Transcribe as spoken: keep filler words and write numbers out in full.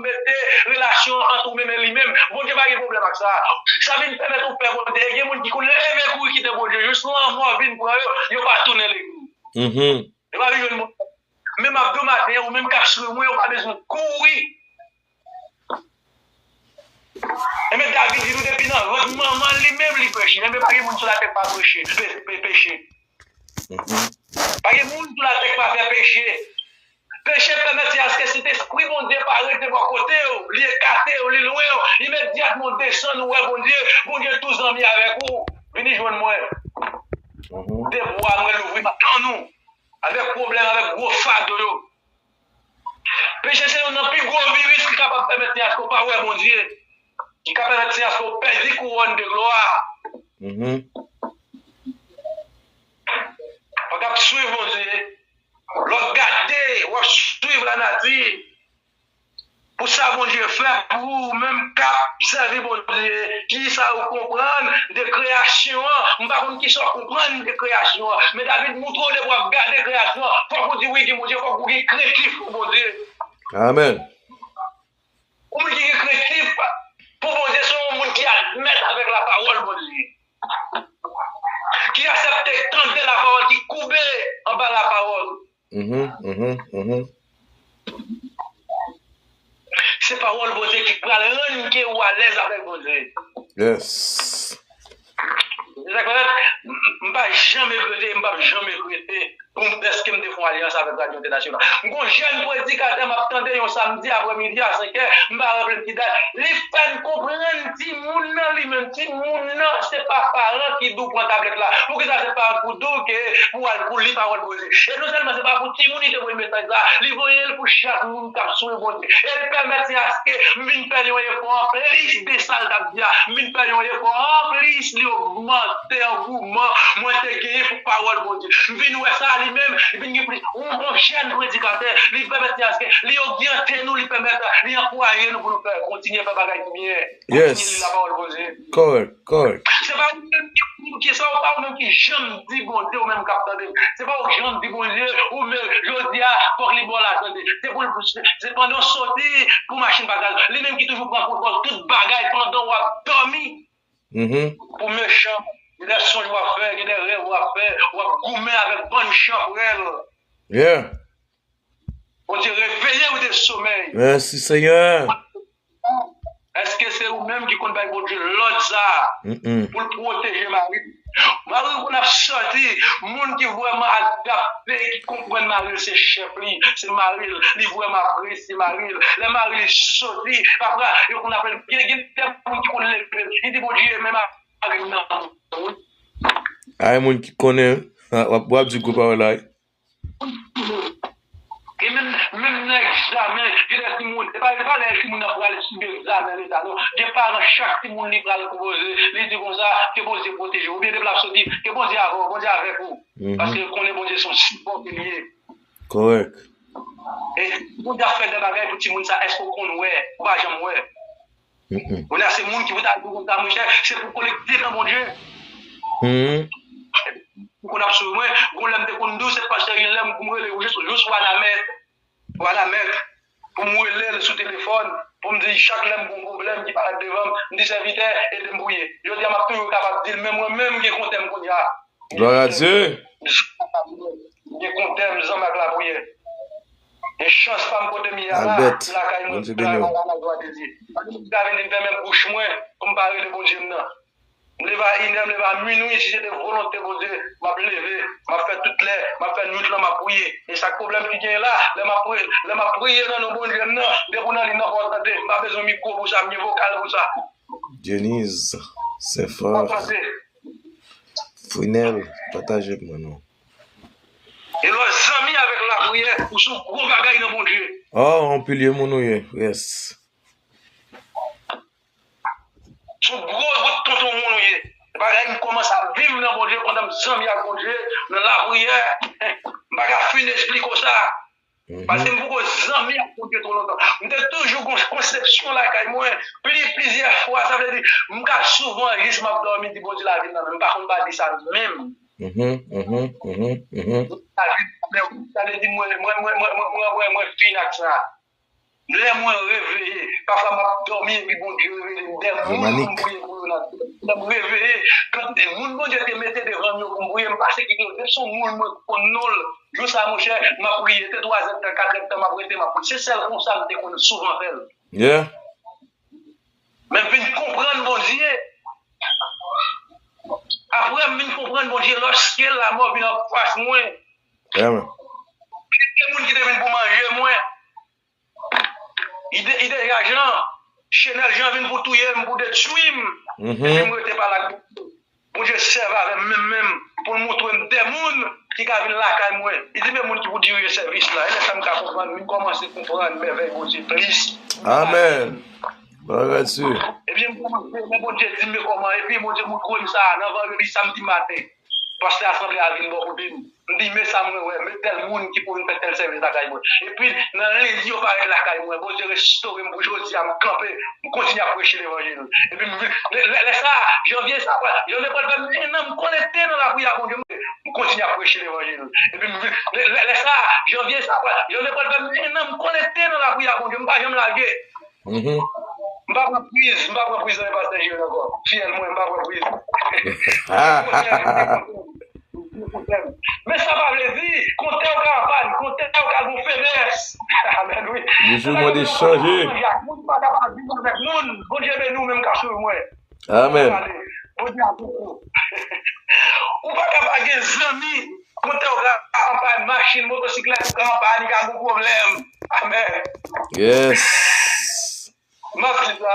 mete relasyon ant ou menm e li menm. Bondye pa gen pwoblèm ak sa. Sa vin pèmèt ou pè Bondye. E gen moun ki konn leve kouri kite Bondye, jis lanmò vin pran yo, yo pa tounen legliz. Mhm. Yo pa vin jwenn Bondye. Men m ap di w maten an, ou menm k ap swiv mwen, ou pa bezwen kouri. Ebyen, David di nou depi nan vant manman li menm li peche. Ebyen, pa gen moun sou latè k pa peche, pe, pe, peche. Mhm. Pa gen moun sou latè k pa fè peche. Peche pèmèt se aske Sentespri Bondye pa rete bò kote w, li ekate w, li lwen w. Imedyatman w desann, ou wè Bondye, Bondye tou zanmi avèk ou. Vini jwenn mwen. Mhm. De bra mwen louvri m ap tann ou. Avèk pwoblèm, avèk gwo fado yo. Peche se youn nan pi gwo viris ki kapab pèmèt se aske w pa wè Bondye, ki ka pèmèt se aske w pèdi kouwòn de glwa. Mhm. Fòk ap swiv Bondye. Lè w gade, w ap swiv lanati. Pou sa Bondye fè pou ou, ou menm k ap sèvi Bondye, kisa ou konprann de kreyasyon an? M pa konn kisa w konprann de kreyasyon an, men David montre w depi w ap gade kreyasyon an, fòk ou di wi gen Bondye, fòk ou gen krentif pou Bondye. Amèn. Yon moun ki gen krentif pou Bondye, se yon moun ki admèt avèk lapawòl Bondye, ki aksepte tande lapawòl, ki koube anba lapawòl. Mhm, mhm, mhm. Se pawòl Bondye ki pral rann ke ou alèz avèk Bondye. Yes. Se sa k fè m, m pa janm regrete, m p ap janm regrete pou m, dèske m te fè yon alyans avèk Radyo Entènasyonal. M gon jèn predikatè m ap tande yon samdi aprèmidi a senk è, m pa raple m ki dat. Li fè n konprann timoun nan li menm, timoun nan se pa paran ki di w pran tablèt la. Poukisa se paran k pou di w ke pou al pou li pawòl Bondye? E non sèlman se pa pou timoun li te voye mesaj sa, li voye l pou chak moun k ap swiv Bondye. E li pèmèt se aske m vin fè yon efò anplis de sa l t ap di a. M vin fè yon efò anplis, li ogmante angouman mwen te genyen pou pawòl Bondye. M vin wè sa li menm, li vin gen plis. Yon, yon jèn predikatè, li pèmèt se aske li oryante nou, li pèmèt, li ankouraje nou pou nou fè, kontinye fè bagay ki byen. Yes. Kontinye li lapawòl Bondye. Kòrèk, kòrèk. Se pa ou menm ki, ki sa, ou pa ou menm ki janm di Bondye, ou menm k ap tande m. Se pa ou janm di Bondye, ou menm, jodi a, fòk li ba w lajan de. Se pou l, se, se pandan w soti pou machin pa gaz. Li menm ki toujou pran kontwòl tout bagay pandan w ap dòmi. Mhm. Pou mechan, gen de sonj w ap fè, gen de rèv w ap fè, w ap goumen avèk bann chanpwèl. Yeah. Bondye reveye w de somèy. Mèsi, Senyè. Èske se ou menm ki konn bay Bondye lòd sa a Mm-mm. pou l pwoteje mari l? Mari l konn ap sòti, moun ki vrèman adapte, ki konprann mari l, se chèf li, se mari l, li vrèman apresye mari l. Lè mari l sòti, pafwa, yo konn apèl, gen, gen de moun ki konn leve, li di, Bondye, men mari m nan wi. Ay, moun ki konnen, w ap, w ap di gwo pawòl la wi. E menm, menm nan egzamen, gen de timoun, e pa, e pa lè timoun nan pral sibi egzamen leta, non. Gen paran, chak timoun li pral konpoze, li di konsa, ke Bondye pwoteje w. Oubyen depi l ap soti, ke Bondye avè w, Bondye avèk ou. Mhm. Paske yo konnen Bondye se yon sipò ke li ye. Kòrèk. E Bondye ap fè de bagay pou timoun sa, èske w konn wè? Ou pa janm wè. Mm-mm. Kounye a, se moun ki pou ta di konsa, monchè, se pou kolektif nan Bondye. Mm. Ou konn ap swiv mwen, gon lè m te konn di w, se pastè Rilè m pou m rele w jis, jis Wanament. Wanament. Pou m rele l sou telefòn, pou m di chak lè m gon pwoblèm ki parèt devan m, m di sèvitè, ede m priye. Jodi a, m ap toujou kapab di l, men mwen menm, m gen kontè m kounye a. Glwa a Dye. M gen kontè m, zanmi ak lapriyè. E chans pa m kote m ye a la, Albert, m lakay mwen, Bondye beni w. Travay la, glwa de Dye. Ann, m ta vin fèmen bouch mwen pou m pa rele Bondye m nan. M leve a inè, m leve a minwi, si se te volonte Bondye, m ap leve, m ap fè tout lè, m ap fè nwit lan, m ap priye. E sa k pwoblèm ki genyen la, lè m ap priye, lè m ap priye nan non Bondye m nan, depi w nan liy nan fò w tande, m pa bezwen mikwo pou sa, m gen vokal pou sa. Denise, Senfò, Frinel, pataje pou mwen non. E lè w zanmi avèk lapriyè, ou se yon gwo bagay nan Bondye. Oh, yon pilye moun ou ye, yes. Se yon gwo bout tonton moun ou ye. Se bagay m kòmanse ap viv nan Bondye pandan m zanmi ak Bondye, nan lapriyè. M pa ka fin esplike w sa. Mhm. Paske m poko zanmi ak Bondye twò lontan. M te toujou gon konsepsyon lakay mwen, pli, plizyè fwa, sa vle di, m ka souvan jis m ap dòmi, di Bondye lavi m nan men m, m pa konn pa di sa menm. Mhm, mhm, mhm, mhm. Lavi m nan men m, sa vle di mwen, mwen, mwen fin ak sa. Lè mwen reveye, pafwa m ap dòmi epi Bondye reveye m. Dè moun pou m priye pou yo la. Lè m reveye, kantite moun Bondye te mete devan m yo pou m priye, m pase kite yo. Depi se yon moun mwen konn non l, jou sa, monchè, m ap priye. Se twa zè tan, kat zè tan, m ap rete, m ap priye. Se sèl konsa m te konn souvan fè l. Men m vin konprann Bondye. Apre, m vin konprann Bondye lòske lanmò vin anfas mwen. Gen moun ki te vin pou manje mwen. Ide, ide Jan, Chenèl Jan vin pou touye m, pou detwi m. Epi m rete pale ak Bondye. Bondye sèvi avè m menm menm pou l montre m de moun ki ka vin lakay mwen. Li di men moun ki pou dirije sèvis la. E lè sa m ka konprann, m kòmanse konprann mèvèy Bondye plis. Amèn. Bagay si. Ebyen, m kòmanse, men Bondye di m men kòman. Epi Bondye montre m sa nan vandredi, samdi maten. Pastè asanble a vin bò kote m. M di, men sa mwen wè, men tèl moun ki pou vin fè tèl sèvis lakay mwen. Epi, nan lendi, yo parèt lakay mwen. Bondye restore m pou jodi a, m kanpe, m kontinye ap preche levanjil. Epi, m vin, lè, lè, lè sa, janvye sa, pral, janvye pral fè m en an, m konekte nan lapriyè a Bondye. M kontinye ap preche levanjil. Epi, m vin, lè, lè, lè sa, janvye sa, pral, janvye pral fè m en an, m konekte nan lapriyè a Bondye. M pa janm lage. M pa pran priz, m pa pran priz nan pastè Jimmy ankò. Fiyèl mwen, m pa pran priz. Men sa pa vle di, kontè w ka anpàn, kontè w ka gon feblès. Amèn, wi. Li jou mande chanje. Moun pa kapab viv avèk moun. Bondye beni w, men m ka swiv mwen. Amèn. Bondye avèk ou. Ou pa kapab gen zanmi, kontè w ka anpàn, machin, motosiklèt ou ka anpàn, li ka gon pwoblèm. Amèn. Yes. M ap di sa,